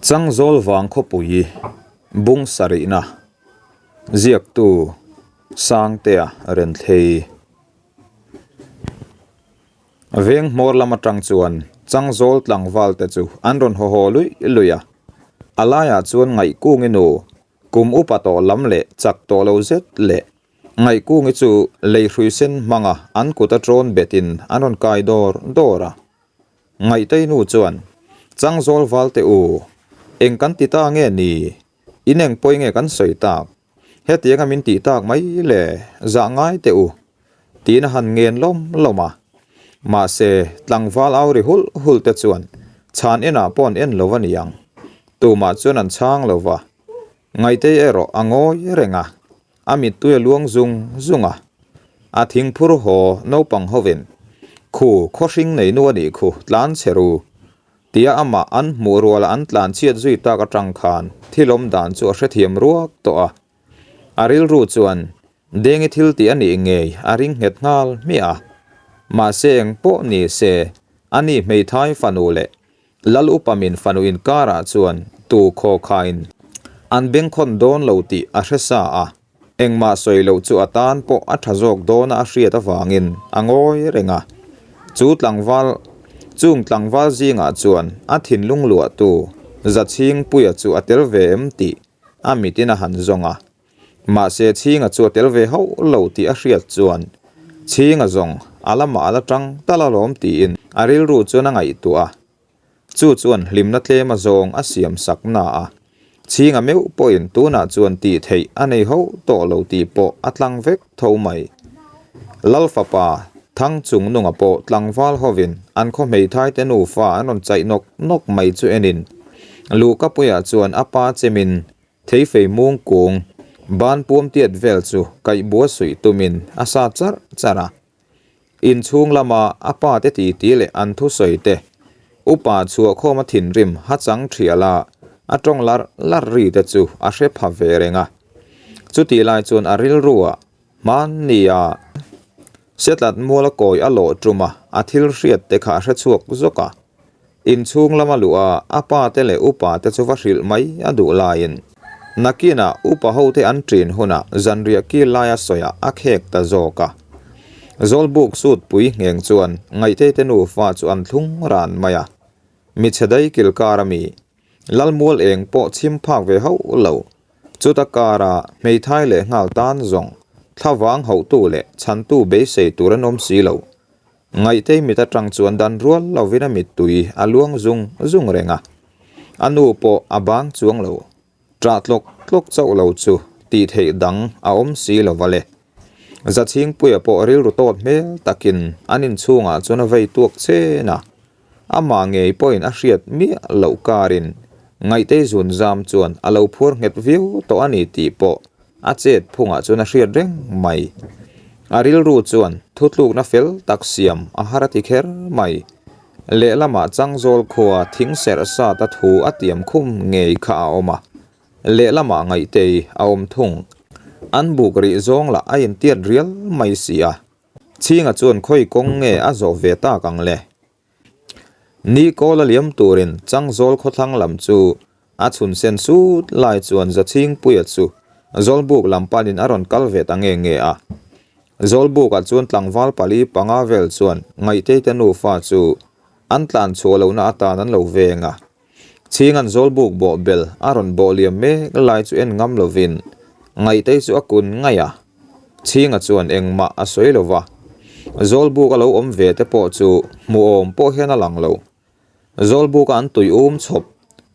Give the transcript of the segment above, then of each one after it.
Changzawl vang khawpui bung sarihna ziaktu Sangtea Renthlei. Veng hmawr lam atang chuan Changzawl tlangval te chu an rawn haw haw luih luih a, a laiah chuan Ngaihkungi nu kum upa tawh lam leh chak tawh lo zet leh Ngaihkungi chu lei hrui sen hmanga an kut a tawn betin an rawn kai dawr dawr a. Ngaihtei nu chuan, Changzawl val teh u, eng kan ti ta nge ni? In eng pawi nge kan sawi tak? Hetianga min tih tak mai le, zah ngai teh u, tiin a han ngen lawm lawm a. Mahse, tlangval au ri hulh hulh te chuan chhan enah pawh an en lo a niang. Tumah chuan an chhang lo va. Ngaihtei erawh a ngawi reng a, a mittui a luang zung zung a. A thingphur haw naupang hovin, Khu, khawhring nei nu a nih khu, tlan chhe ru, tia amah an hmuh ruala an tlan chhiat zui tak atang khan thilawm dan chu a hrethiam ruak tawh a. A rilru chuan Dengi thil tih a nih ngei a ring nghet nghal hmiah a. Mahse eng pawh ni se, ani hmeithai fanu leh Lal upa min fanu inkarah chuan tu khaw khain an bengkhawn dawn lo tih a hre sa a, engmah sawi loh chu a tan pawh a tha zawk dawna a hriat avangin a ngawi reng a. Chu tlangval, chung tlangval zingah chuan a thinlung luahtu Zachhingpuia chu a tel ve em tih a mitin a han zawng a. Mahse Chhinga chu a tel ve hauh lo tih a hriat chuan Chhinga zawng a lamah a la tang tal alawm tiin a rilru chuan a ngaihtuah a. Chu chuan hlimna tlem a zawng a siam sak na a. Chhinga meuh pawhin tunah chuan tih theih a nei hauh tawh lo tih pawh a tlang vek tho mai. Lal fapa Thang chung nunga pawh tlangval hovin an khaw hmeithai te nufa an rawn chaih nawk nawk mai chu enin Luhkapuiah chuan a pa chemin Theifei mung kung ban puam tiat vel chu kaih bua suih tumin a sa charh charh a. Inchhung lama a pa te titi leh an thusawi te, upa chhuahkhawma thinrim hachang thiala a tawng larh larh ri te chu a hre pha ve reng a. Chutih lai chuan a rilruah hmannia Setlat muala kawi a lawh tum a, a thil hriat te kha a hre chhuak zawk a. Inchhung lama luh a, a pa te leh upa te chu va hrilh mai a duh laiin nakinah upa ho te an ṭin hunah zanriah kil laia sawiah a khek ta zawk a. Zawlbuk sut pui ngheng chuan Ngaihtei te nufa chu an thlung ran mai a. Michhe dai kil kar ami Lalmual eng pawh chhim phak ve hauh lo. Chuta kara hmeithai leh nghal tan zawng thlavang hauhtu leh chhantu beisei tur an awm si lo. Ngaihtei mit atang chuan dan rual lovin a mittui a luang zung zung reng a. A nu pawh a bang chuang lo. Ṭah tlawk tlawk chauh lo chu tih theih dang a awm si lo va le. Zachhingpuia pawh rilru tawt hmel takin an inchhungah chuan a vei tuak chen a. Amah ngei pawhin a hriat miah loh karin Ngaihtei zun zam chuan a lo phuar nghet viau tawh a ni tih pawh a chet phungah chuan a hriat reng mai. A rilru chuan thutlukna fel tak siam a har a ti kher mai. Lehlamah Changzawl khua thing serh sat a thu a tiam khum ngei kha a awm a, lehlamah Ngaihtei a awm thung. An buk rih zawng lah a intiat rial mai si a. Chhinga chuan khawi kawng nge a zawh ve tak ang le? Ni kawl a liam turin Changzawl khawthlang lam chu a chhun sen sut lai chuan Zachhingpuia chu Zawlbuk lam panin a rawn kal ve ta nge nge a. Zawlbukah chuan tlangval pali panga vel chuan Ngaihteite nufa chu an tlan chhuah lohna atan an lo veng a. Chhinga'n Zawlbuk bawh bel a rawn bawh liam mek lai chu en ngam lovin Ngaihtei chu a kun ngaih a. Chhinga chuan engmah a sawi lo va, Zawlbuk a lo awm ve te pawh chu hmuhawm pawh hian a lang lo. Zawlbuka an tui um chhawp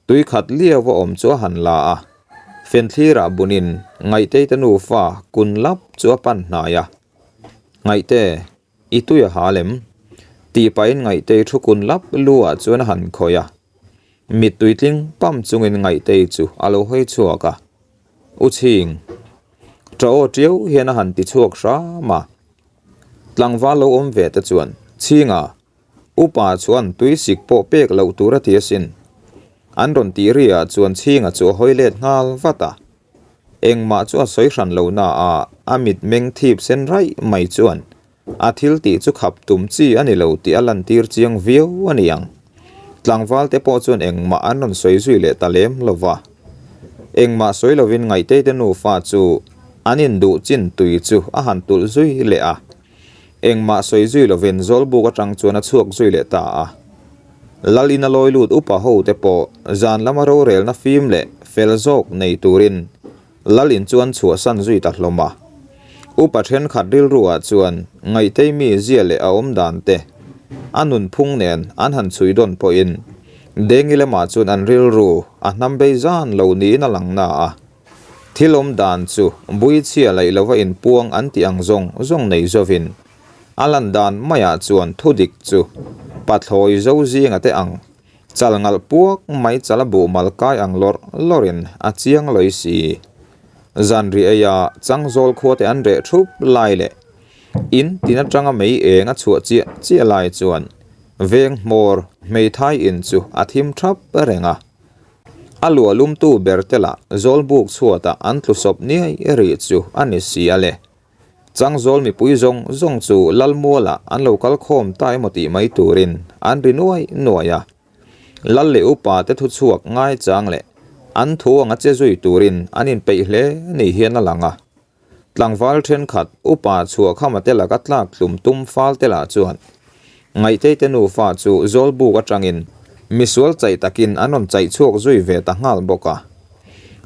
tui khat liau a awm chu a han la a, Fenthlirah bunin Ngaihtei te nufa kun lap chu a pan hnai a. Ngaihte, I tui a ha lem? Tih pahin Ngaihtei thu kun lap lu ah chuan a han khawih a. Mittui tling pam chungin Ngaihtei chu a lo hawi chhuak a. U Chhing. Ṭa aw ṭiau hian a han ti chhuak hram a. Tlangval lo awm ve te chuan, Chhinga, upa chuan tui sik pawh pek loh tur a ti asin. An rawn tih ri ah chuan Chhinga chu a hawi let nghal vat a. Engmah chu a sawi hran lo na a, a mitmeng thip sen raih mai chuan a thil tih chu khap tum chi a ni lo tih a lantir chiang viau a ni ang. Tlangvalte pawh chuan engmah an rawn sawi zui leh ta lem lo va. Engmah sawi lovin Ngaihteite nufa chu an induh chin tui chu a han tulh zui leh a. Engmah sawi zui lovin Zawlbuk atang chuan a chhuak zui leh ta a. Lal ina lawi lut upa ho te pawh zan lama rorelna fim leh fel zawk nei turin Lal in chuan chhuahsan zui ta hlawm a. Upa thenkhat rilru ah chuan Ngaihtei mi zia leh a awm dan te a nunphung nen an han chhui dawn pawhin Dengi lamah chuan an rilru a hnam bei zan lo niin a lang na a. Thil awm dan chu Buichhia laih lova inpuang an tih ang zawng zawng nei zovin a lan dan maiah chuan thudik chu Pathlawi zo zinga te ang Chal ngalh puak mai chal a buh mal kai ang lawrh lawrhin a chiang lawi si. Zan ri eia Changzawl khua te an reh thup lai leh in tin atanga mei eng a chhuah chiah chiah lai chuan veng hmawr hmeithai in chu a thim thap reng a. A luah lumtu ber te lah Zawlbuk chhuatah an tlu sawp niai rih chu a ni si a le. Changzawl mipui zawng zawng chu Lalmualah an lo kal khawm ta emaw tih mai turin an ri nuai nuai a. Lal leh upa te thuchhuak ngaichang leh an thu anga che zui turin an inpeih hle ni hian a lang a. Tlangval thenkhat upa chhuahkhama te laka tlak tlum tum fal te lah chuan Ngaihtei te nufa chu Zawlbuk atangin misual chaih takin an rawn chaih chhuak zui ve ta nghal bawk a.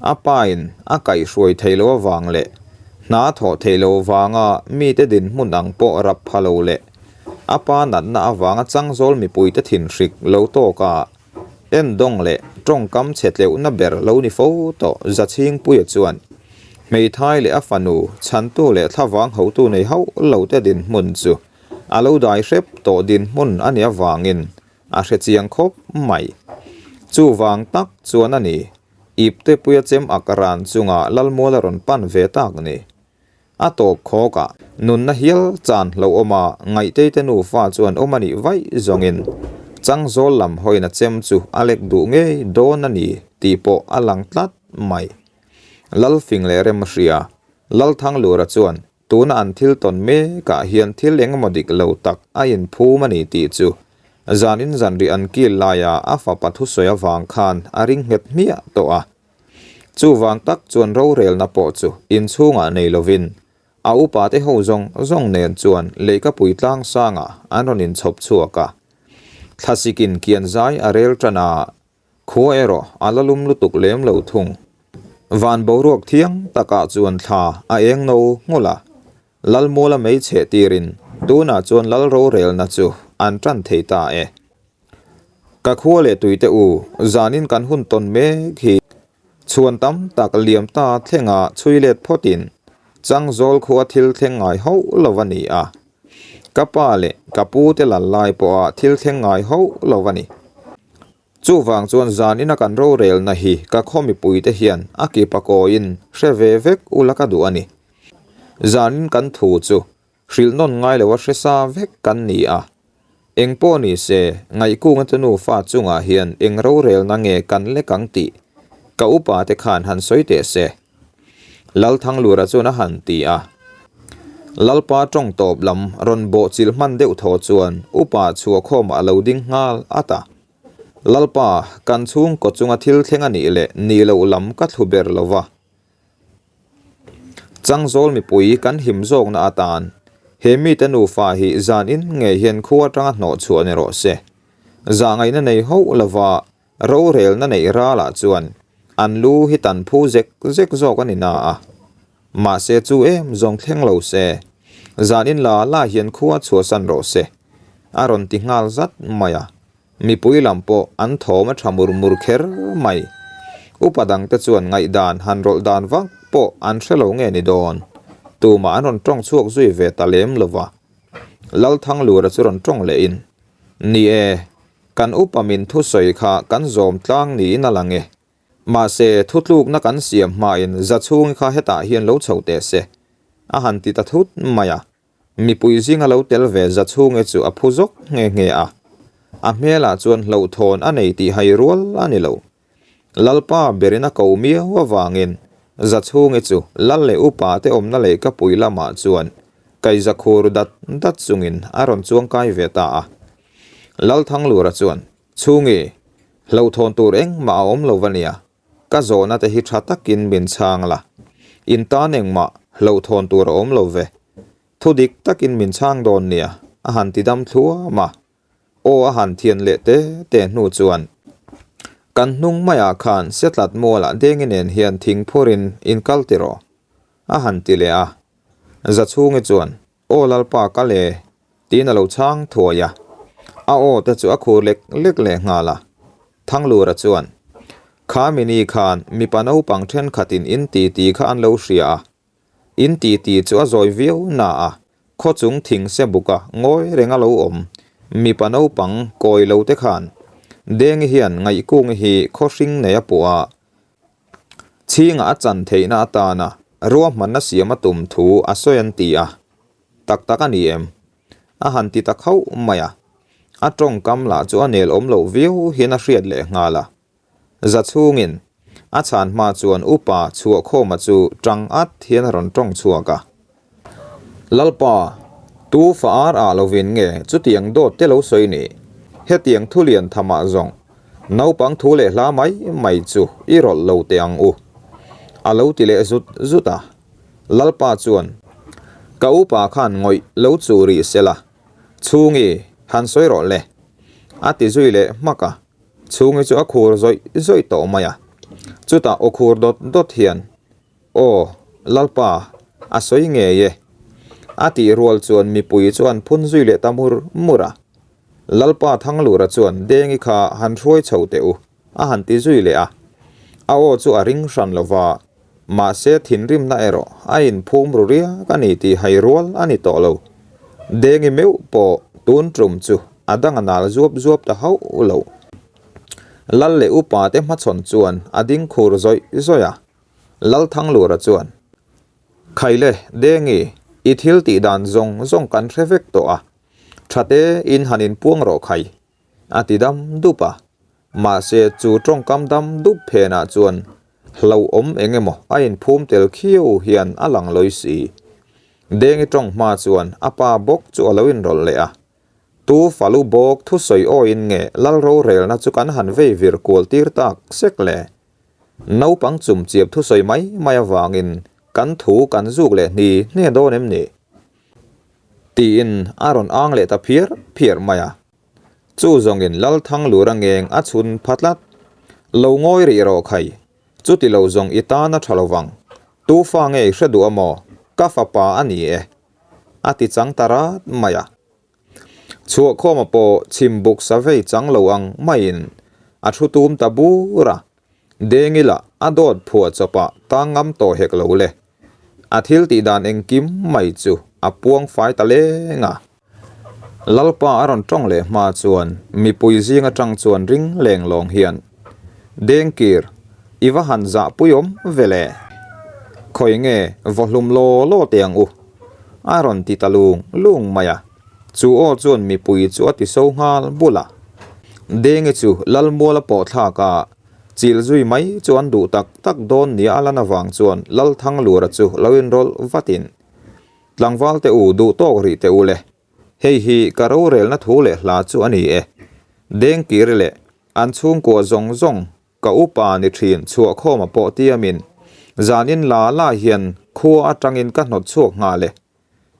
A pain a kaihhruai theih loh avang leh hna thawh theih loh vanga mite dinhmun ang pawh rap pha lo leh a pa natna avanga Changzawl mipuite thinhrik lo tawka endawng leh tawngkam chhe tleuhna ber lo ni fo tawh Zachhingpuia chuan hmeithai leh a fanu chhantu leh thlavang hotu nei hauh lo te dinhmun chu A lo dai hrep tawh dinhmun a nih avangin a hre chiang khawp mai. Chuvang tak chuan a ni, Iptepuia chem ak ran chunga Lalmual a rawn pan ve tak ni. A tawp khawkah nunna hial chan hlauhawma Ngaihteite nufa chuan awm a nih vaih zawngin Changzawl lam hawina chem chu a lek duh ngei dawn a ni tih pawh a lang tlat mai. Lalfing leh Remhria, Lalthanglura chuan Tuna an thil tawn mekah hian thil engemaw dik lo tak a inphum a ni tih chu zanin zanriah an kil laia a fapa thusawi avang khan a ring nghet hmiah tawh a. Chuvang tak chuan rorelna pawh chu inchhungah nei lovin a upate ho zawng zawng nen chuan leihkapui tlang sangah an rawn inchhawp chhuak a. Thlasikin kian zai a rel tan a. Khua erawh a la lum lutuk lem lo thung. Van boruak thiang takah chuan thla a eng no nghulh a, Lalmuala mei cheh tirin tunah chuan Lal rorelna chu an tan thei ta e. Ka khua leh tuite u, zanin kan hun tawn mek hi chhuan tam tak liam ta thlenga chhui let phawtin Changzawl khua thil thleng ngai hauh lo a ni a. Ka pa leh ka pu te lal lai pawha thil thleng ngai hauh lo a ni. Chuvang chuan zan ina kan rorelna hi ka khaw mipuite hian a ki pakawiin hre ve vek ula ka duh a ni. Zanin kan thu chu hrilh nawn ngai loa hre sa vek kan ni a. Eng pawh ni se, Ngaihkunga te nufa chungah hian eng rorelna nge kan lek ang tih ka upa te khan han sawi teh se. Lalthanglura chuan a han ti a. Lalpa tawng tawp lam rawn bawh chilh hman deuh thaw chuan upa chhuahkhawmah a lo ding nghal at a. Lalpa, kan chhungkaw chunga thil thleng a nih leh nih loh lam ka thlu ber lo va. Changzawl mipui kan him zawkna atan he mite nufa hi zan in ngei hian khua atanga hnawh chhuah ni rawh se. Zahngaihna nei hauh lova rorelna neih ralah chuan an lu hi tan phu zek zek zawk a ni na a. Mahse chu em zawng thleng lo se, zan in la la hian khua chhuahsan rawh se, a rawn ti nghal zat mai a. Mipui lam pawh an thawm a tha mur mur kher mai. Upa dangte chuan ngaihdan han rawlh dan vak pawh an hre lo nge ni dawn. Tumah an rawn tawng chhuak zui ve ta lem lo va. Lalthanglura chu rawn tawng lehin, Ni e, kan upa min thusawi kha kan zawm tlang niin a lang e. Mahse, thutlukna kan siam hmain za chhungi kha hetah hian lo chho teh se, a han ti ta thut mai a. Mipui zinga lo tel ve za chhunge chu a phu zawk nghe nghe a, a hmelah chuan hlauhthawn a nei tih hai rual a ni lo. Lalpa berin a ko miau avangin za chhunge chu lal leh upa te awmna lehkapui lamah chuan kaiza khur dat dat chungin a rawn chuangkai ve ta a. Lalthanglura chuan. Chhungi, hlauhthawn tur engmah a awm lo va nia, ka zawhna te hi tha takin min chhang la. In tan engmah hlauhthawn tur a awm lo ve. Thu dik takin min chhang dawn nia, a han ti dam thluam a. Aw a han thian leh te te hnu chuan kan hnung maiah khan Setlat mualah Dengi nen hian thing phurin in kal ti rawh a han ti leh a. Zachhungi chuan Aw Lalpa kal e tiin a lo chhang thuai a. A aw te chu a khur lek lek leh nghal a. Thanglura chuan Kha mini khan mipa naupang thenkhatin in ti ti kha an lo hria a. In titi chu a zawi viau na a, khaw chung thing se buka ngawi reng a lo awm. Mipa naupang kawi lo te khan Dengi hian Ngaihkungi hi khaw hring nei a puh a, chhingah a chan theihna atana ruahmanna siam a tum thu a sawi an ti a. Tak tak a ni em? A han ti ta khauh mai a. A tawngkam lah chu a nel awm loh viau hian a hriat leh nghal a. Za chhungin a chhan hma chuan upa Chhuahkhawma chu tang at hian a rawn tawng chhuak a. Lalpa, tu fa ar ah lovin nge chutiang dawt te lo sawi ni? Hetiang thu lian thamah zawng naupang thu leh hla mai mai chu i rawlh lo teh ang u. A lo ti leh zut zut a. Lalpa chuan, Ka upa khan ngawih lo chu rih sela, chhungi han sawi rawh le. A ti zui leh hmak a. Chhungi chu a khur zawih zawih tawh mai a, chutah aw khur dawt dawt hian, Aw, Lalpa, a sawi ngei e. A tih rual chuan mipui chu an phun zui leh ta mur mur a. Lalpa Thanglura chuan Dengi kha han hruai chho teh u, a han ti zui leh a. A aw chu a ring hran lo va, mahse thinrimna erawh a inphum ru riak a ni tih hai rual a ni tawh lo. Dengi meuh pawh tun tum chu a dang a nal zuap zuap ta hauh lo. Lal leh upa te hmachhawn chuan a ding khur zawih zawih a. Lal Thanglura chuan, Khaile, Dengi, i thil tih dan zawng zawng kan hre vek tawh a. Thate in han inpuang rawh khai. A ti dam dup a. Mahse chu tawngkam dam dup phenah chuan hlauhawm eng emaw a inphum tel khiau hian a lang lawi si. Dengi tawng hma chuan a pa bawk chu a lo inrawlh leh a. Tu falu bawk thusawi awiin nge lal rorelna chu kan han vei vir kual tir tak sek le? Naupang chum chiap thusawi mai mai avangin kan thu kan zuk leh hni hne dawn em ni? Tiin a rawn ang leh ta phiar phiar mai a. Chu zawngin Lalthanglura ngeng a chhun pha tlat. Lo ngawi rih rawh khai, chuti lo zawng i tan a tha lo vang. Tu fa nge i hre duh a maw? Ka fapa a ni e. A ti chang ta rat mai a. Chhuahkhawma pawh chhim buk sa vei chang lo ang maiin a thu tum ta bur a. Dengila a dawt phuah chawpah tang ngam tawh hek lo le. A thil tih dan engkim mai chu a puang fai ta leng a. Lalpa a rawn tawng leh hma chuan mipui zing atang chuan ring leng lawng hian, Dengkir, i va han zah pui awm ve le? Khawi nge vaw hlum law law teh ang u? A rawn ti ta lung lung mai a. Chu aw chuan mipui chu a ti so nghal bul a. Dengi chu Lalmuala pawh thlak a, chil zui mai chu an duh tak tak dawn nia a lan avang chuan Lalthanglura chu lo inrawlh vatin, Tlangval te u duh tawk rih teh u le. Hei hi ka rorelna thu leh hla chu a ni e. Dengkir leh an chhungkua zawng zawng ka upa ni thin chhuahkhawma pawh tiamin zanin la la hian khua atangin ka hnawt chhuak nghal e.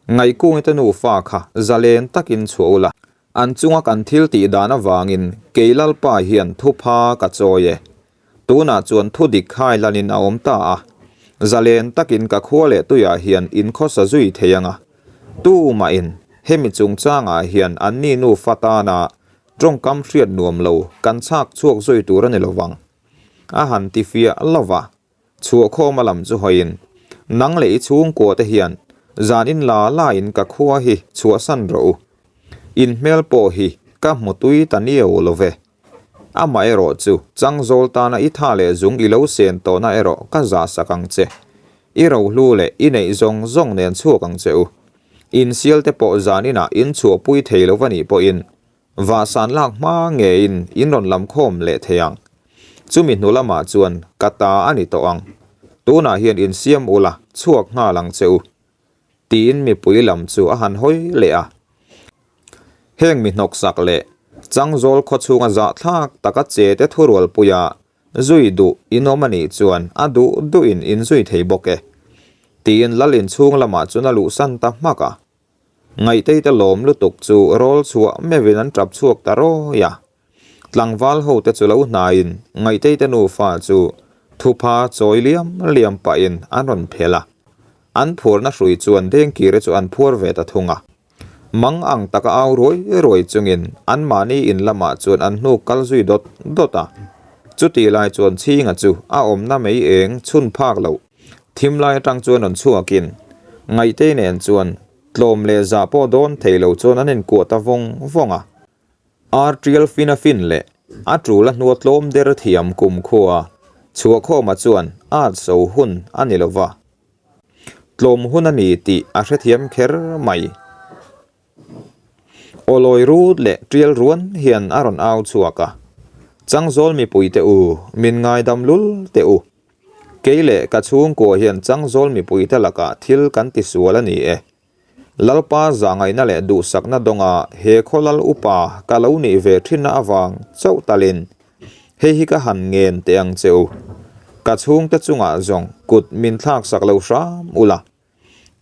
Ngaihkungi te nufa kha zalen takin chhuah ula. An chunga kan thil tih dan avangin kei Lalpa hian thupha ka chawi e. Tunah chuan thu dik khai lanin a awm ta a, zalen takin ka khua leh tuiah hian in khawsa zui thei ang a. Tumahin hemi chungchangah hian anni nufa tana tawngkam hriat nuam lo kan chhak chhuak zui tur a ni lovang. A han ti fiah lo va, chhuahkhawma lam chu hawiin, Nang leh i chhungkua te hian zan in la lain ka khua hi chhuahsan rawh u. In hmel pawh hi ka hmu tui ta niau lo ve. Amah erawh chu Changzawl tana i tha leh zung i lo sen tawhna erawh ka zah sak ang che. I rohlu leh i neih zawng zawng nen chhuak ang che u. Insial te pawh zan inah in chhuahpui thei lo va nih pawhin vahsan lak hma ngeiin in rawn lam khawm leh thei ang. Chumi hnu lamah chuan ka ta a ni tawh ang. Tunah hian insiam ula chhuak nghal ang che u. Tiin mipui lam chu a han hawi leh a. Heng mi hnawksak leh. Changzawl khawchhunga zahthlak taka che te thurualpuia zui duh in awm a nih chuan a duh duhin in zui thei bawk e, tiin lal inchhung lamah chuan a luhsan ta hmak a. Ngaihtei te lawm lutuk chu rawl chhuah meuhin an tap chhuak ta rawi a. Tlangval ho te chu lo hnaiin Ngaihtei te nufa chu thupha chawi liam liam pahin an rawn phel a. An phurna hrui chuan Dengkire chu an phuar ve ta thung a. Mang ang taka au ruai ruai chungin anmahni in lamah chuan an hnuk kal zui dawt dawt a. Chutih lai chuan Chhinga chu a awmna mei eng chhun phak loh Thim lai atang chuan rawn chhuakin Ngaihtei nen chuan tlawm leh zah pawh dawn thei lo chuan an inkuah ta vawng vawng a. Ar tial fin a fin leh a tul a hnua tlawm der thiam kum khua Chhuahkhawma chuan at so hun a ni lo va, tlawm hun a ni tih a hrethiam kher mai. Aw lawi rut leh tial ruan hian a rawn au chhuak a, Changzawl mipuite u, min ngaidam lul teh u. Kei leh ka chhungkua hian Changzawl mipuite lakah thil kan ti sual a ni e. Lalpa zahngaihna leh duhsakna dawnga he khaw lal upa ka lo nih ve thinna avang chauh talin hei hi ka han ngen teh ang che u. Ka chhungte chungah zawng kut min thlaksak lo hram ula.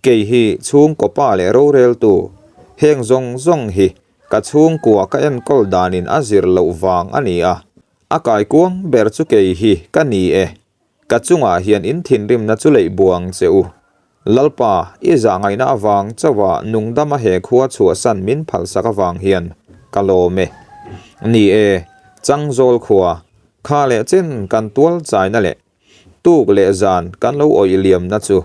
Kei hi chhungkaw pa leh roreltu, heng zawng zawng hi ka chhungkua ka enkawl danin a zir loh vang a ni a, a kaikuang ber chu kei hi ka ni e, ka chungah hian in thinrimna chu leih buang che u. Lalpa, i zahngaihna avang chauha nungdama he khua chhuahsan min phalsak avang hian ka lawm e. Ni e, Changzawl khua, kha leh chen kan tual chaina leh Tuk leh zan kan lo awih liamna chu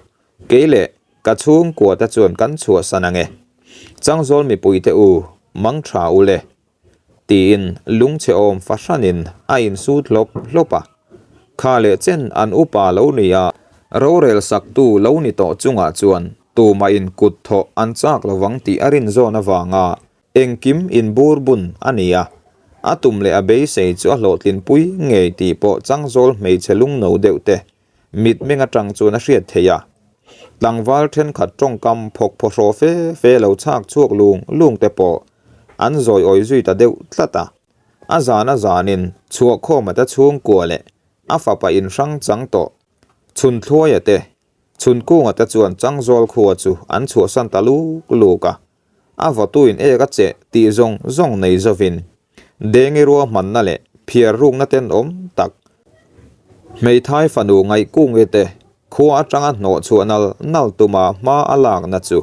kei leh ka chhungkua te chuan kan chhuahsan ang e. Changzawl mipuite u, mang tha u le. Tiin lungchhe awm fahranin a insut hlawp hlawp a. Kha leh chen an upa lo ni a, rorel saktu lo ni tawh chungah chuan tumah in kut thawh an chak lovang tih a rinzawn avanga Engkim inbur bun a ni a, a tum leh a beisei chu a hlawhtlinpui ngei tih pawh Changzawl hmeichhe lungno deuh te mitmeng atang chuan a hriat theih a. Tlangval thenkhat tawngkam phawk phaw hraw fe fe lo chhak chhuak lung lung te pawh an zawi awi zui ta deuh tlat a. A zan a zanin Chhuahkhawma te chhungkua leh a fapa inhrang chang tawh Chhunthluaia te Chhunkunga te chuan Changzawl khua chu an chhuahsan ta luk luk a. A vawtuin ek a cheh tih zawng zawng nei zovin Dengi ruahmanna leh phiar rukna tenawm tak hmeithai fanu Ngaihkungi te khua atanga hnawh chhuah nal nal tuma hma a lakna chu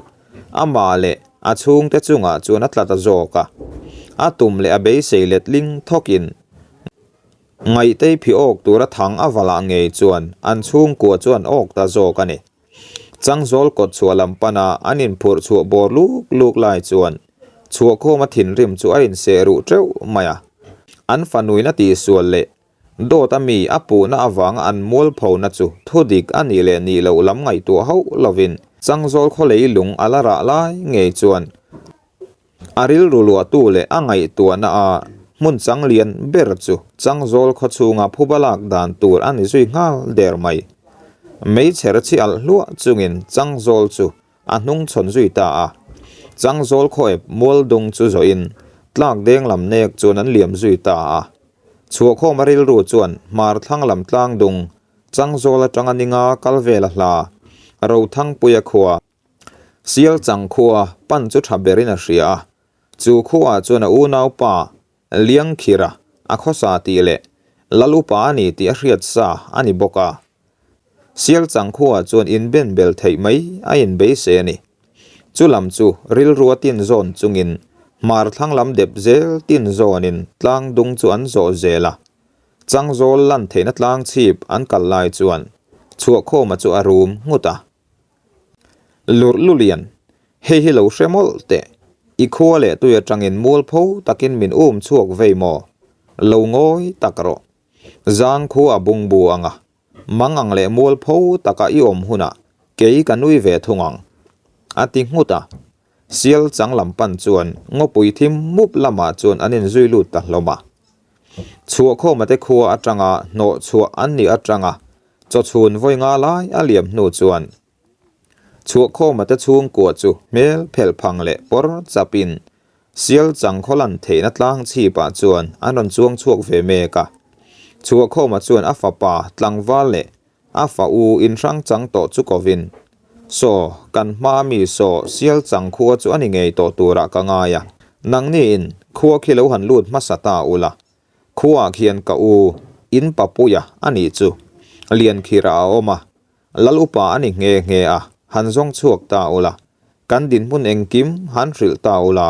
amah leh a chhungte chungah chuan a tla ta zawk a. A tum leh a beisei letling thawkin Ngaihtei phi awk tura thang a valah ngei chuan an chhungkua chuan awk ta zawk a ni. Changzawl kawt chhuah lam pana an inphurh chhuah bawr luk luk lai chuan chhuahkhawma thinrim chu a inseh ruh teuh mai a. An fanuin a tihsual leh dawt a mi a puhna avanga an mualphona chu thudik a nih leh nih loh lam ngaihtuah hauh lovin Changzawl khawlei lung a la rah lai ngei chuan A rilru luahtu leh a ngaihtuahna a hmun chang lian ber chu Changzawl khaw chhunga phuba lak dan tur a ni zui nghal der mai. Meichher chi alh hluah chungin Changzawl chu a hnung chhawn zui ta a. Changzawl khaw ep mual dung chu zawhin tlak deng lam nek chuan an liam zui ta a. Chhuahkhawma rilru chuan hmar thlang lam tlang dung Changzawl atanga ninga kal vel a hla Rothangpuia khua Sial chang khua pan chu tha berin a hria a, chu khuaah chuan a unaupa Liangkhira a khawsa tih leh Lal upa a ni tih a hriat sa a ni bawk a. Sial chang khuaah chuan inben bel theih mai a inbeisei a ni. Chu lam chu rilru a tin zawn chungin hmar thlang lam dep zel tin zawnin tlang dung chu an zawh zel a. Changzawl lan theihna tlang chhip an kal lai chuan Chhuahkhawma chu a rum nghut a. Lurh Lulian, hei hi lo hre mawlh teh. I khua leh tui atangin mualpho takin min um chhuak vei maw? Lo ngawi tak rawh. Zang khu a bungbu ang a, mang ang leh mualpho taka i awm hunah kei ka nui ve thung ang, a ti nghut a. Sial chang lam pan chuan ngawpui thim mup lamah chuan an inzui lut ta hlawm a. Chhuahkhawma te khua atanga hnawh chhuah an nih atanga Chawchhun vawi nga lai a liam hnu chuan Chhuahkhawma te chhungkua chu hmel phelh phang leh pawr chapin Sialchang khaw lan theihna tlang chhipah chuan an rawn chuang chhuak ve mek a. Chhuahkhawma chuan a fapa tlangval leh a fa u inhrang chang tawh chu kovin, Saw, kan hma mi saw Sialchang khua chu a ni ngei tawh turah ka ngai a, nangniin khua khi lo han lut hmasa ta ula, khuaah khian ka u in papuia a nih chu Liankhira a awm a, Lal upa a ni nghe nghe a, han zawng chhuak ta ula, kan dinhmun engkim han hrilh ta ula,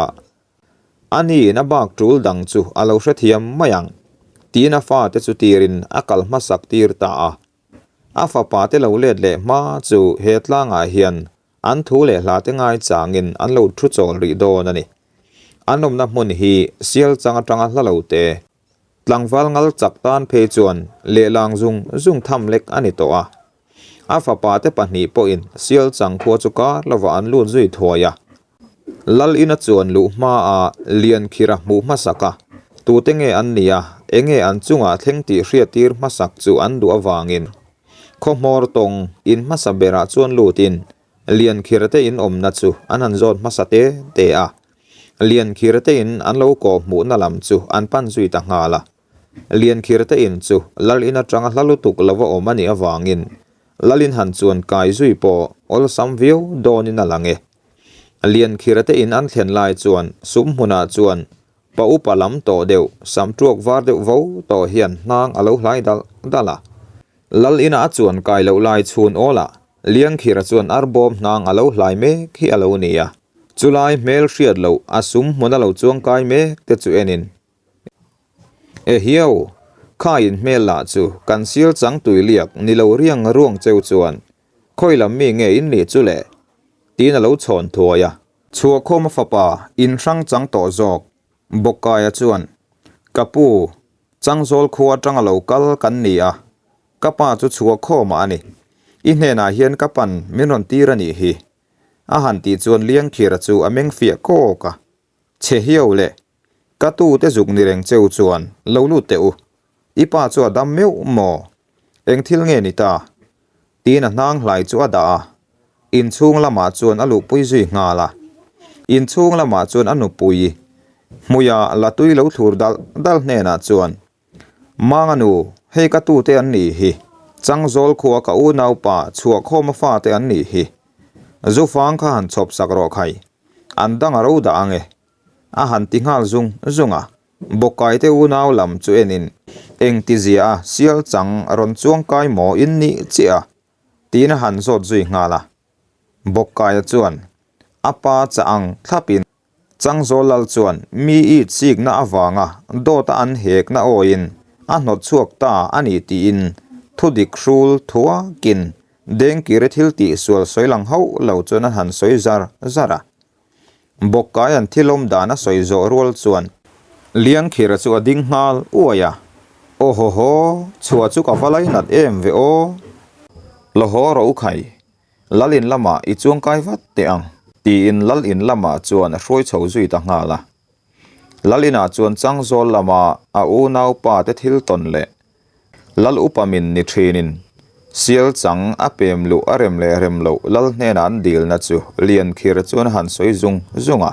a niin a bak tul dang chu a lo hrethiam mai ang, tiin a fate chu tirin a kal hmasak tir ta a. A fapa te lo let leh hma chu he tlangah hian an thu leh hla te ngaichangin an lo thu chawl rih dawn a ni. An awmna hmun hi Sialchang atanga hla lo te, Tlangval ngal chak tan phei chuan lehlang zung zung tham lek a ni tawh a. A fapa te pahnih pawhin Sialchang khua chu kar lovah an lut zui thuai a. Lal ina chuan luh hmaah Liankhira hmuh hmasak a, tute nge an nih a, enge an chungah thleng tih hriattir hmasak chu an duh avangin khaw hmawr tawng in hmasa berah chuan lutin Liankhira te in awmna chu an han zawt hmasa te te a. Liankhira te in an lo kawh hmuhna lam chu an pan zui ta nghal a. Liankhira te in chu Lal in atanga hla lutuk lova awm a nih avangin Lal in han chuan kai zui pawh awlsam viau dawnin a lang e. Liankhira te in an thlen lai chuan sum hmunah chuan pa upa lam tawh deuh sam tuak var deuh vo tawh hian hnang a lo hlai dalh dalh a. Lal ina a chuan kai loh lai chhun awlah Liangkhira chuan arbawm hnang a lo hlai mek hi a lo ni a. Chulai hmel hriat loh a sum hmun a lo chuang kai mek te chu enin, E hiau, kha in hmel lah chu kan sil chang tui liak ni lo riang ruang cheu chuan khawi lam mi nge in nih chu le? tiin a lo chhawn thuai a. Chhuahkhawma fapa in hrang chang tawh zawk Bawkkaia chuan, Ka pu, Changzawl khua atanga lo kal kan ni a, ka pa chu chhuahkhawmah a ni. I hnenah hian ka pan min rawn tir a nih hi. A han tih chuan Liangkhira chu a meng fiah kawk a, Chhe hiau le, ka tute zuk ni reng cheu chuan lo lut teh u, i pa chu a dam meuh maw? Eng thil nge ni ta? Tiin a hnang hlai chu a dah a, inchhung lamah chuan a luhpui zui nghal a. Inchhung lamah chuan a nupui hmuia la tui lo thlur dalh dalh hnenah chuan, Manga nu, hei ka tute an nih hi. Changzawl khua ka unaupa chhuahkhawma fate an nih hi. Zufang kha han chhawp sak rawh khai. An dang a ro dah ang e. A han ti nghal zung zung a. Bawkkaite unau lam chu enin engtizia a sial chang rawn chuang kai maw in nih chiah a? Tiin a han zawt zui nghal a. Bawkkaia chuan a pa chah ang thlapin Changzawl lal chuan mi it sikna avanga dawta an hekna awiin a hnawt chhuak ta a ni tiin thudik hrul thuakin Dengkire thil tih sual sawi lang hauh lo chuan an han sawi zar zar a. Bawkkai an thil awm dan a sawi zawh rual chuan Liangkhira chu a ding nghal uai a, Aw haw haw, chhuah chu ka va lainat em ve aw. Law haw rawh u khai, Lal in lamah i chuangkai vat teh ang, tiin Lal in lamah chuan a hruai chho zui ta nghal a. Lal inah chuan Changzawl lama a unaupa te thil tawn leh Lal upa min ni thinin Sial chang a pem luh a rem leh rem loh Lal hnenah an dilna chu Liankhir chuan a han sawi zung zung a.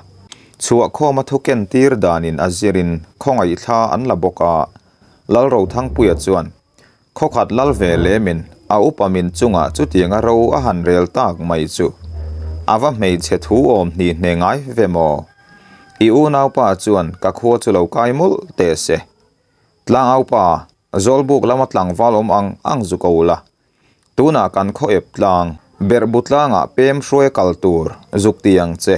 Chhuahkhawma thu ken tir danin a zirin khawngaihthla an la bawk a, Lal Rothangpuia chuan Khawkhat lal ve lemin a upa min chungah chutianga ro a han rel tak mai chu a va hmeichhe thu awm hni hne ngai ve maw? I unaupa chuan ka khua chu lo kai mawlh teh se. Tlangaupa, Zawlbuk lama tlangval awm ang ang zu ko la. Tunah kan khaw ep tlang, berhbu tlangah pem hruai kal tur zuk ti ang che.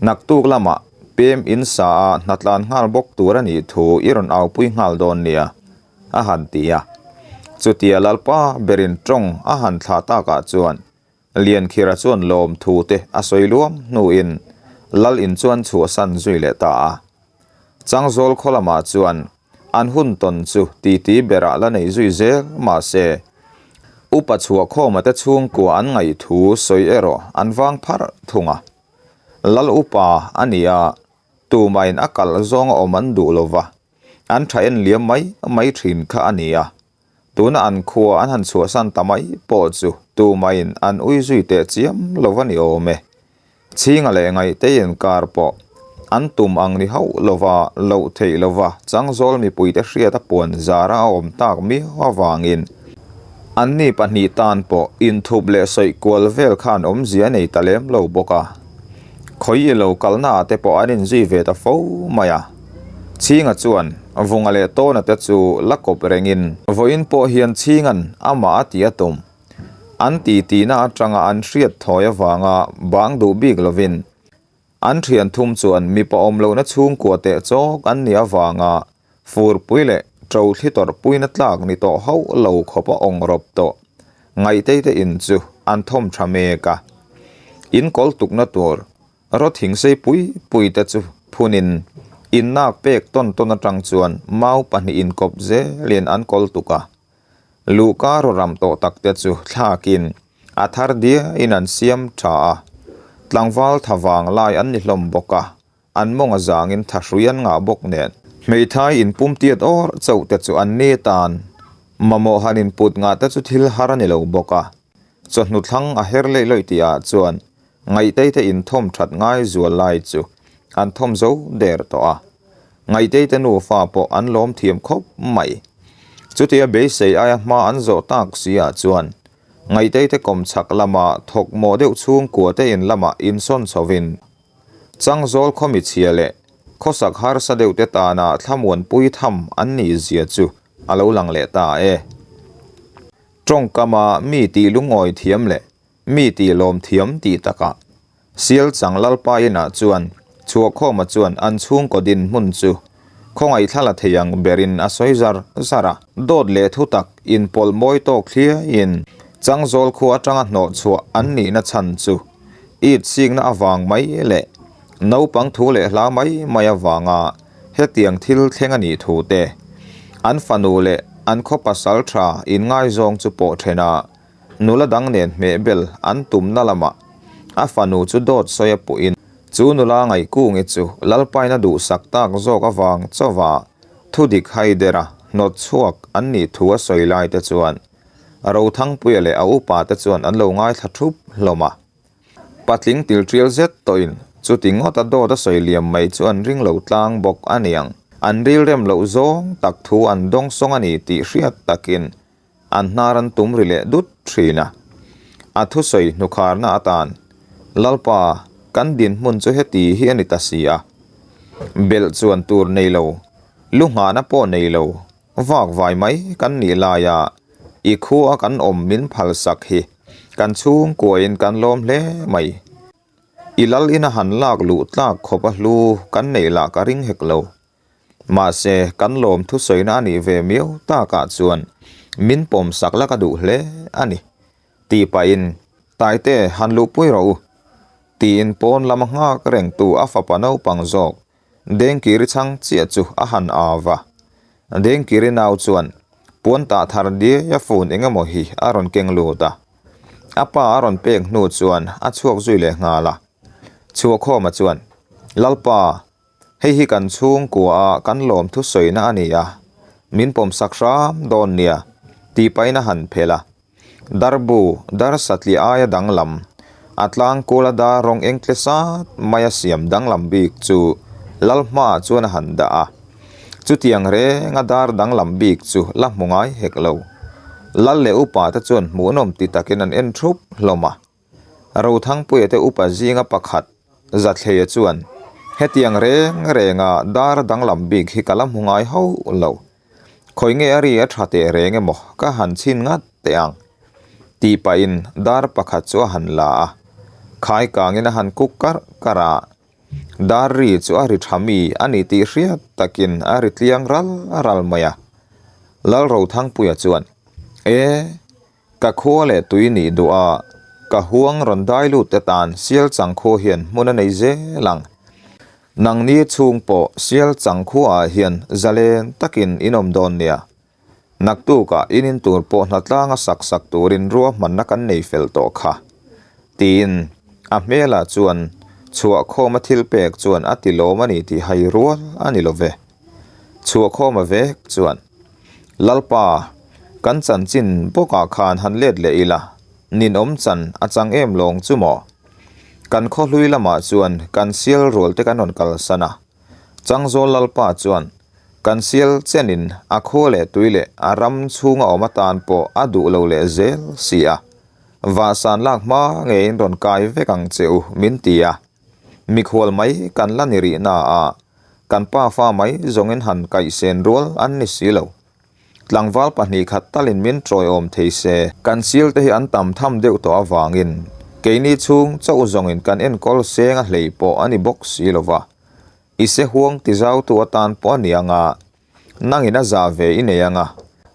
Naktuk lamah pem in sa a hnatlan nghal bawk tur a nih thu i rawn aupui nghal dawn nia. a han ti a. Chutia Lalpa berin tawng a han thlah takah chuan Liankhira chuan lawmthu te a sawi luam hnuin Lal in chuan chhuahsan zui leh ta a. Changzawl khaw lamah chuan an hun tawn chu titi berah la nei zui zel mahse Upa Chhuahkhawma te chhungkua an ngaihthu sawi erawh an vang pharh thung a. Lal upa a ni a, tumahin a kalh zawng a awm an duh lova. An tha en liam mai mai thin kha a ni a, tuna an khua an han chhuahsan ta mai pawh chu tumahin an ui zui teh chiam lo va ni awm e. Chhinga leh Ngaihtei inkar pawh An tum ang ni hauh lova, loh theih lova Changzawl mipuite hriat a puan zara a awm tak miau avangin anni pahnih tan pawh inthup leh sawi kual vel khan awmzia a nei ta lem lo bawk a. Khawi i lo kalna ah te pawh an inzui ve ta fo mai a. Chhinga chuan Vunga leh Tawna te chu la kawp rengin vawiin pawh hian Chhinga'n amah a ti a tum. An titihna atanga an hriat thawi avanga bang duh bik lovin An thian thum chuan mipa awm lohna chhungkua teh chawk an nih avanga furpui leh ṭo thli tawrhpuina tlak ni tawh hauh lo khawp a awng rawp tawh Ngaihteite in chu an thawm tha mek a. In kawl tukna tur raw thing sei pui pui te chu phunin in nak pek tawn tawn atang chuan mau pahnih inkawp zelin an kawl tuk a. Luhka raw ram tawh tak te chu thlakin a thar diain an siam tha a, tlangval tha vang lai an ni hlawm bawk a, an mawng a zangin tha hrui an ngah bawk nen. Hmeithai inpum tiat awr chauh te chu an ni tan, mamawh han input ngah te chu thil har a ni lo bawk a, chawhnu thlang a her leih lawih tih ah chuan Ngaihtei te inthawm that ngai zual lai chu an thawm zo der tawh a. Ngaihtei te nufa pawh an lawm thiam khawp mai. Chutia beisei aia hma an zawh tak si ah chuan Ngaihtei te kawm chhak lama thawk mawh deuh chhungkua te in lamah insawn chhovin Changzawl khawmi chhia leh khawsak harsa deuh te tana thlamuanpui tham an nih zia chu a lo lang leh ta e. Tawngkama mi tih lungawi thiam leh Mi tih lawm thiam tih takah Sial chang Lalpa inah chuan Chhuahkhawma chuan an chhungkaw dinhmun chu khawngaihthla la thei ang berin a sawi zar zar a. Dawt leh thutak inpawlh mawi tawk thliaiin Changzawl khua atanga hnawh chhuah an nihna chhan chu it sikna avang mai leh naupang thu leh hla mai mai avanga hetiang thil thleng a nih thu te, an fanu leh an khaw pasal tha inngaizawng chu pawh then a, Nula dang nen hmehbel an tumna lamah a fanu chu dawt sawi a puhin chu nula Ngaihkungi chu Lalpaina duhsak tak zawk avang chauha thudik haidera hnawt chhuak an nih thu a sawi lai te chuan Rothangpuia leh a upa te chuan an lo ngaithla thup hlawm a. Patling tiltial zet tawhin chuti ngawta dawt a sawi liam mai chu an ring lo tlang bawk a niang. An rilrem loh zawng tak thu an dawngsawng a ni tih hriat takin An hnar an tum ri leh dut thin a. A thusawi hnukharna atan, Lalpa, kan dinhmun chu heti hi a ni ta si a. Belh chuan tur nei lo, lu nghahna pawh nei lo, vak vai mai kan nih laia i khua kan awm min phalsak hi kan chhungkuain kan lawm hle mai. I lal ina han lak luh tlak khawp a hlu kan neih lah ka ring hek lo. Mahse, kan lawm thusawina a nih ve miau takah chuan min pawm sak la ka duh hle a ni, tih pahin Taite han luhpui rawh u, tiin pawn lama nghak rengtu a fapa naupang zawk Dengkiri chhang chiah chu a han au va. Dengkiri nau chuan puan tah thar diai a fun eng emaw hi a rawn keng lut a, a pa a rawn pek hnu chuan a chhuak zui leh nghal a. Chhuahkhawma chuan, Lalpa, Hei hi kan chhungkua a kan lawm thusawina a ni a, min pawmsak hram dawn nia, tih pahin a han phelh a. Darbu, dar satliah aia danglam, a tlangkula dar rawng eng tle sat maia siam danglam bik chu lal hmaah chuan a han dah a. Chutiang renga dar danglam bik chu la hmu ngai hek lo. Lal leh upa te chuan hmuhnawm ti takin an en thup hlawm a. Rothangpuia te upa zinga pakhat Zathleia chuan, Hetiang reng renga dar danglam bik hi ka la hmu ngai hauh lo. Khawi nge a ri a tha teh reng emaw ka han chhin ngat teh ang? Tih pahin dar pakhat chu a han la a, khai kangin a han kuk karh karh a. Dar ri chu a ri tha mi a ni tih hriat takin a ri tliang ral ral mai a. Lal Rothangpuia chuan, E! Ka khua leh tui nih duh a, ka huang rawn dai lut te tan sial chang khua hian hmun a nei zel ang. Nangni chhung pawh sial chang khuaah hian zalen takin in awm dawn nia. Naktukah in in tur pawh hnatlanga sak sak turin ruahmanna kan nei fel tawh kha. Tiin a hmelah chuan chhuahkhawma thil pek chuan a ti lawm a ni tih hai rual a ni lo ve. Chhuahkhawma vek chuan, Lalpa, kan chanchin bawkah khan han let leh ila, ninawm chan a chang em lawng chu maw? Kan khaw hlui lamah chuan kan sial rual te kan rawn kalsan a. Changzawl Lalpa chuan kan sial chenin a khua leh tui leh a ram chhunga awm atan pawh a duh lo leh zel si a. Vahsan lak hma ngeiin rawn kai vek ang che u min ti a. Mikhual mai kan la ni rih na a, kan pafa mai zawngin han kaihsen rual an ni si lo. Tlangval 2 khat talin min tawiawm thei se. Kan sial te hi an tam tham deuh tawh avangin keini chhung chauh zawngin kan enkawl seng a hlei pawh a ni bawk si lo va. I se huang ti zautu atan pawh a ni ang a, nangin a zah ve i nei ang a,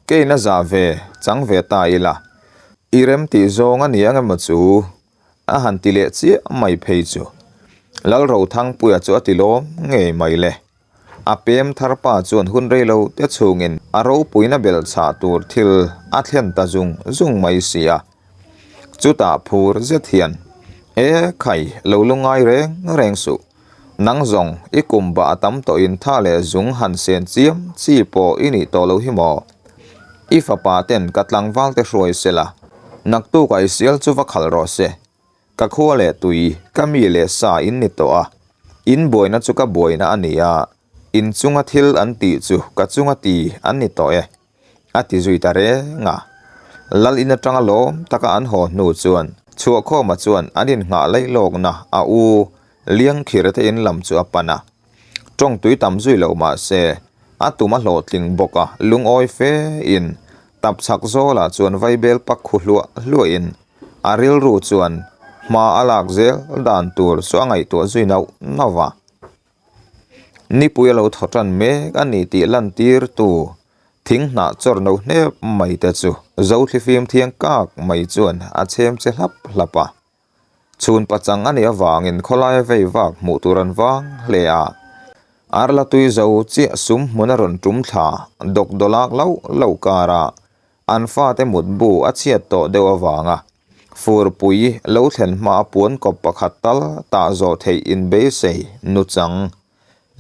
keiin a zah ve chang ve ta ila. I rem tih zawng a ni ang emaw chu a han ti leh chiah mai phei chu. Lalrothangpuia chu a ti lawm ngei mai le. A pem thar pa chuan hun rei lo te chhungin a ropuina belh chhah tur thil a thlen ta zung zung mai si a. Chutah phur zet hian, E khai, lo lungai reng reng suh. Nang zawng i kum bah a tam tawhin tha leh zung han sen chiam chi pawh i nih tawh lo hi maw? I fapa ten ka tlangval te hruai se la, naktukah i sial chu va khalh rawh se. Ka khua leh tui, ka mi leh sa in ni tawh a, in buaina chu ka buaina a ni a, in chunga thil an tih chu ka chunga ti an ni tawh e, a ti zui ta reng a. Lal in atanga lawm taka an haw hnu chuan Chhuahkhawma chuan an innghah laih lawkna a u Liangkhira te in lam chu a pan a. Tawng tui tam zui lo mah se, a tum a hlawhtling bawk a, lungawi fe in tapchhak zawlah chuan vaibel pak khu hluah hluahin A rilru chuan hma a lak zel dan tur chu a ngaihtuah zui nauh nauh va. Nipui a lo thaw tan mek a ni tih lantirtu thing hnah chawr no hnep mai te chu Zothlifim thiang kak mai chuan a chhem che hlap hlap a. Chhun pachang a nih avangin khawlaia vei vak hmuh tur an vang hle a. Arla tui zo chiah sum hmun a rawn tum thla dawkdawlak loh loh karah An fate mutbu a chhiat tawh deuh avanga furpui lo thlen hma a puan kawp pakhat tal tah zawh theih inbeisei nuchang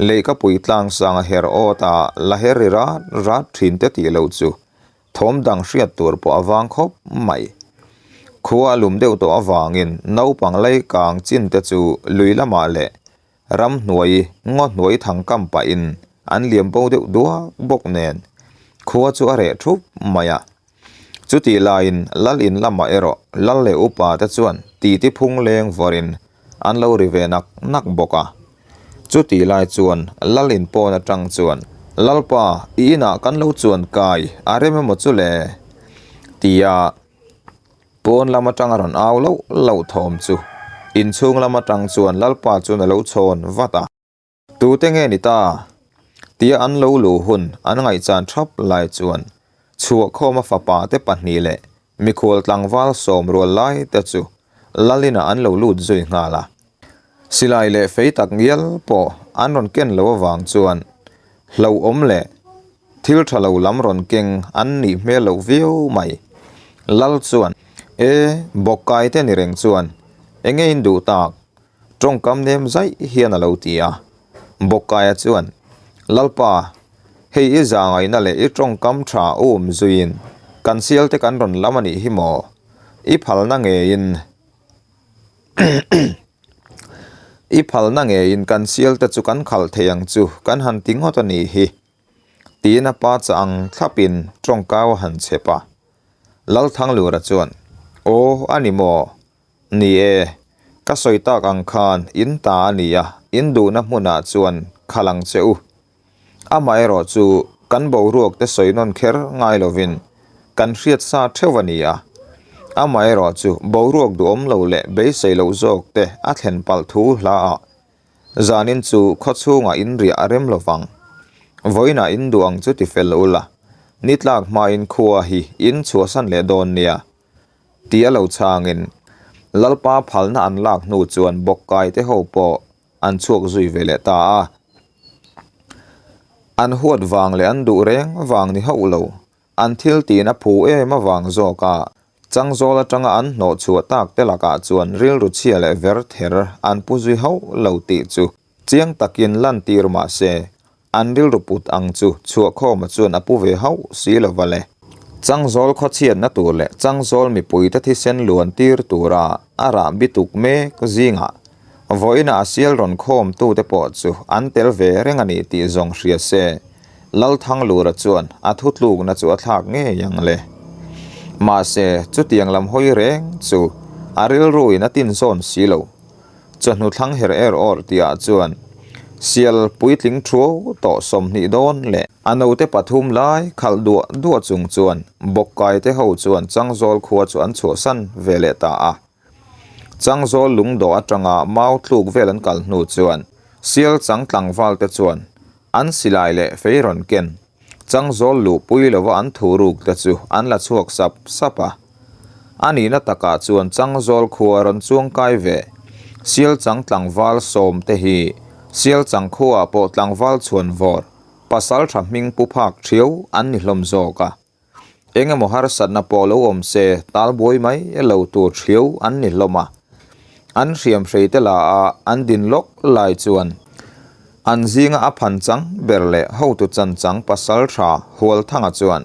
leihkapui tlangsang a her awt a la her ri rat rat thin te tih loh chu thawm dang hriat tur pawh a vang khawp mai. Khua a lum deuh tawh avangin naupang leikang chin te chu lui lamah leh Ramhnuai, ngaw hnuai thang kam pahin an liam bo deuh duak bawk nen khua chu a reh thup mai a. Chutih laiin lal in lamah erawh lal leh upa te chuan titi phung leng vawrin an lo ri ve nak nak bawk a. Chutih lai chuan lal in pawn atang chuan, Lalpa, i inah kan lo chuan kai a rem emaw chu le? tia Pawn lam atanga rawn au loh loh thawm chu inchhung lam atang chuan Lalpa chuan a lo chhawn vat a. Tute nge ni ta? tia an lo luh hun an ngaihchan thap lai chuan Chhuahkhawma fapa te 2 leh mikhual tlangval 10 rual lai te chu Lalin-ah an lo lut zui nghal a. Silai leh fei tak ngial pawh an rawn ken lo avang chuan hlauhawm leh Thil tha lo lam rawn keng an nih hmel loh viau mai. Lal chuan, E, bawkkai te ni reng chuan enge in duh tak? Tawngkam nem zaih hian a lo ti a. Bawkkaia chuan, Lalpa, hei i zahngaihna leh i tawngkam tha um zuiin kan sial te kan rawn lam a nih hi maw? I phalna ngeiin I phalna ngeiin kan sial te chu kan khalh thei ang chu kan han ti ngawt a nih hi. Tiin a pa chah ang thlapin tawngkau a han chep a. Lalthanglura chuan, Aw, a ni maw? Ni e, ka sawi tak ang khan in ta a ni a, in duhna hmunah chuan khalh ang che u. Amaherawh chu kan boruak te sawi nawn kher ngai lovin kan hriat sa theuh a ni a. Amaherawh chu boruak duhawm lo leh beisei loh zawk te a thlen palh thu hla ah Zanin chu khaw chhungah in riah a rem lovang. Vawiinah in duh ang chu ti fel ula, ni tlak hmain khua hi in chhuahsan leh dawn nia, ti a lo chhangin Lalpa phalna an lak hnu chuan bawkkai te ho pawh an chhuak zui ve leh ta a. An huat vang leh an duh reng vang ni hauh lo, An thil tiin a phu em avang zawk a, Changzawl atanga an hnawh chhuah tak te lakah chuan rilru chhia leh ver ther an pu zui hauh lo tih chu chiang takin lantir mah se, an rilru put ang chu Chhuahkhawma chuan a pu ve hauh si lo va le. Changzawl khawchhiatna tur leh Changzawl mipuite thisen luan tir tura a rah bituk mek zingah. Vawiina a sial rawn khawmtute pawh chu an tel ve reng a ni tih zawng hria se, Lalthanglura chuan a thutlukna chu a thlak ngei ang le. Mahse, chutiang lam hawi reng chu a rilruin a tinzawn si lo. Chawhnu thlang her er awr tihah chuan sial puitling thuau tawh 20 dawn leh a note pathum lai khalh duah duah chung chuan Bawkkaite ho chuan Changzawl khua chu an chhuahsan ve leh ta a. Changzawl lungdawh atanga mau tluk vel an kal hnu chuan sial chang tlangval te chuan an silai leh fei rawn ken Changzawl luhpui lova an thu ruk te chu an la chhuak sap sap a. A nihna takah chuan Changzawl khua rawn chuang kai ve sial chang tlangval sawm te hi sial chang khuaah pawh tlangval chhuan vawr pasal tha hming pu phak thiau an ni hlawm zawk a. Eng emaw harsatna pawh lo awm se talbuai mai lo tur thiau an ni hlawm a. An hriam hrei te la a an din lawk lai chuan an zinga a phan chang ber leh hotu chan chang pasal tha Hualthanga chuan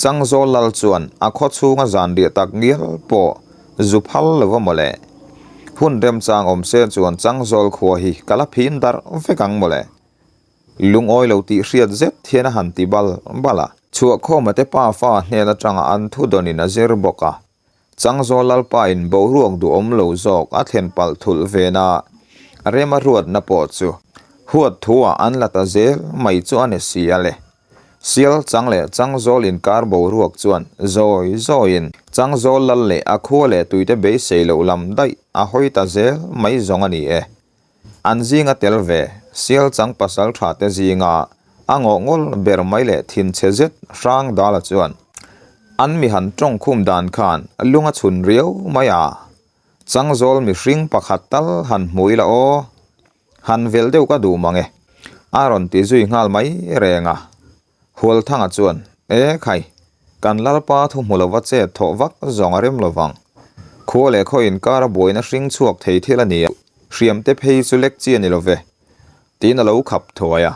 Changzawl lal chuan a khaw chhunga zan riah tak ngial pawh zu phal lo va mawle. Hun remchang awm se chuan Changzawl khua hi ka la phin darh vek ang mawle. Lungawi lo tih hriat zet hian a han ti bal bal a. Chhuahkhawma te pa fa hnen atanga an thu dawnin a zir bawk a. Changzawl Lalpain boruak duhawm lo zawk a thlen palh thulh vena rem a ruatna pawh chu huat thuah an la ta zel mai chu a ni si a le. Sial chang leh Changzawl inkar boruak chuan zawi zawiin Changzawl Lal leh a khua leh tuite beisei loh lam daih a hawi ta zel mai zawng a ni e. An zinga tel ve, sial chang pasal tha te zinga a ngawh ngawl ber mai leh thinchhe zet hrang dala chuan an mi han tawng khum dan khan lung a chhun riau mai a, Changzawl mihring pakhat tal han hmu ila aw, han vel deuh ka duh mang e, a rawn ti zui nghal mai reng a. Hualthanga chuan, E khai, kan Lalpa thu hmu lova chet thawh vak zawng a rem lo vang. Khua leh khaw inkar a buaina hring chhuak thei thil a ni a, hriam te phei chu lek chi a ni lo ve, tiin a lo khap thuai a.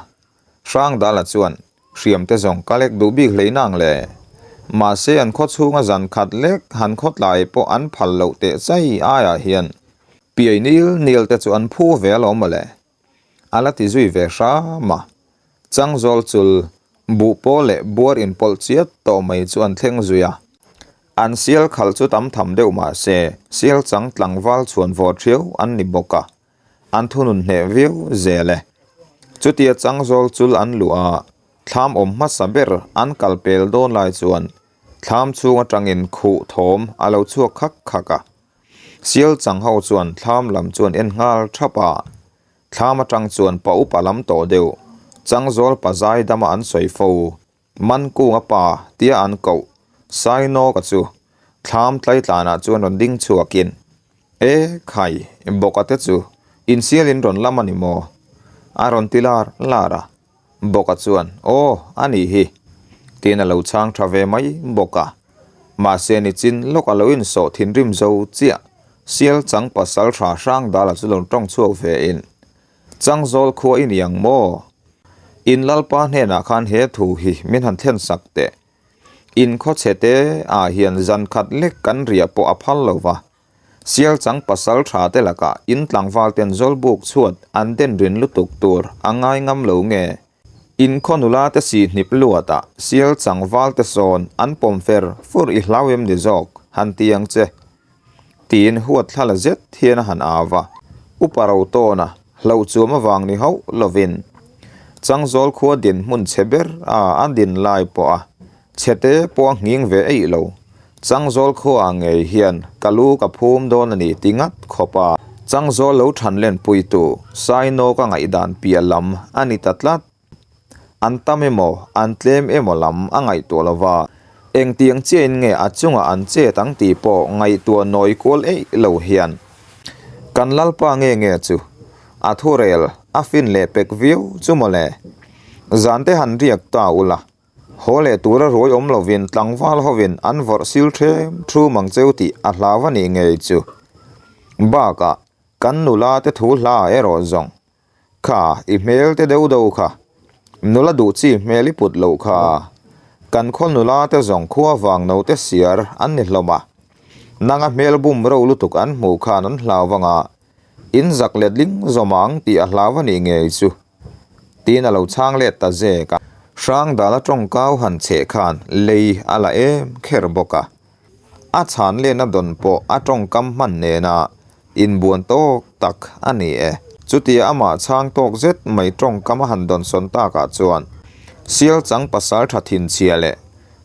Hrangdala chuan, Hriam te zawng ka lek duh bik hlei nang le. Mahse an khaw chhunga zan khat lek han khaw tlai pawh an phal loh teh chai aiah hian piai nil nil te chu an phu ve alawm mawle. A la ti zui ve hram a. Changzawl chul, buh pawl leh buar inpawlh chiat tawh mai chu an thleng zui a. An sial khalh chu tam tham deuh mah se, sial chang tlangval chhuan vawr thiau an ni bawk a. An thunun hneh viau zel e. Chutia changzawl chul an luh a, thlam awm hmasa ber an kal pel dawn lai chuan thlam chhung atangin khuh thawm a lo chhuak khak khak a. Sial chang ho chuan thlam lam chuan en nghal thap a, thlam atang chuan pa upa lam tawh deuh, Changzawl pa zai dama an sawi fo, Mankunga pa tia an koh Sainawka chu thlam tlaitlanah chuan rawn ding chhuakin, E khai, bawka te chu insialin rawn lam a ni maw? a rawn ti lar lar a. Bawka chuan, Aw, a nih hi, tiin a lo chhang tha ve mai bawk a. Mahse nichin lawk a lo insawh thinrim zo chiah, sial chang pasal hra hrang dala chu lo tawng chhuak ve in, Changzawl khua i ni ang maw? In Lalpa hnenah khan he thu hi min han thlen sak teh. In khawchhe te ah hian zan khat lek kan riah pawh a phal lo va. Sial chang pasal tha te lakah in tlangval ten zawlbuk chhuat an den rin lutuk tur a ngai ngam lo nge? In khaw nula te si hnip luat ah sial chang val te sawn an pawm fer fur i hlau em ni zawk han ti ang che? Tiin huat thla la zet hian a han au va. Upa ro tawn a hlauh chuam avang ni hauh lovin Changzawl khua dinhmun chhe ber a a din lai pawh a Chhete pawh a nghing ve eih lo. Changzawl khuaah ngei hian ka lu ka phum dawn a ni ti ngat khawp a. Changzawl lo than len puitu Saino ka ngaihdan piah lam a ni ta tlat. An tam emaw, an tlem emaw lam a ngaihtuah lo va, engtiang chiahin nge a chungah an chet ang tih pawh ngaihtuah nawi kual eih lo hian kan Lalpa nge nge chu a thurel a fin leh pek viau chu mawle. Zante han riak ta ula. Haw leh tura ruai awm lovin tlangval hovin an vawrh sil ṭhem ṭhum ang cheu tih a hlau a nih ngei chu. Bakah, kan nula te thu hla erawh zawng. Kha, i hmel te deuh deuh kha. Nula duh chi hmel i put loh kha. Kan khaw nula te zawng khua vang no te siar an ni hlawm a. Nanga hmel bum ro lutuk an hmuh khan an hlau vang a. In zak letling zawm ang tih a hlau a nih ngei chu. Tiin a lo chhang let ta zek a. Hrangdala tawngkau han chheh khan lei a la em kher bawk a. A chhan lehna dawn pawh a tawngkam hman nena inbuan tawk tak a ni e. Chutia amah chhang tawk zet mai tawngkam a han dawnsawn takah chuan Sialchang pasal tha thinchhia leh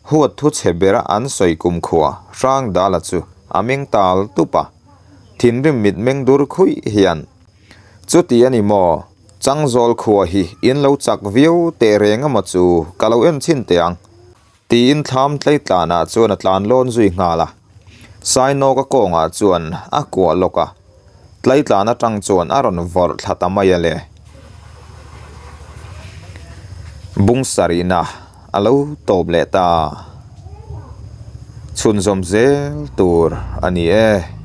huat thu chhe bera an sawi kumkhua Hrangdala chu a meng tal tup a. Thinrim mitmeng dur khuih hian, Chuti a ni maw? Changzawl khua hi in lo chak viau teh reng emaw chu ka lo en chhin teh ang. Tiin thlam tleitlanah chuan a tlan lawn zui nghal a. Sainawka kawngah chuan a kuah lawk a, tleitlan atang chuan a rawn vawrh thla ta mai a le. Bung sarihna a lo tawp leh ta. Chhunzawm zel tur a ni e.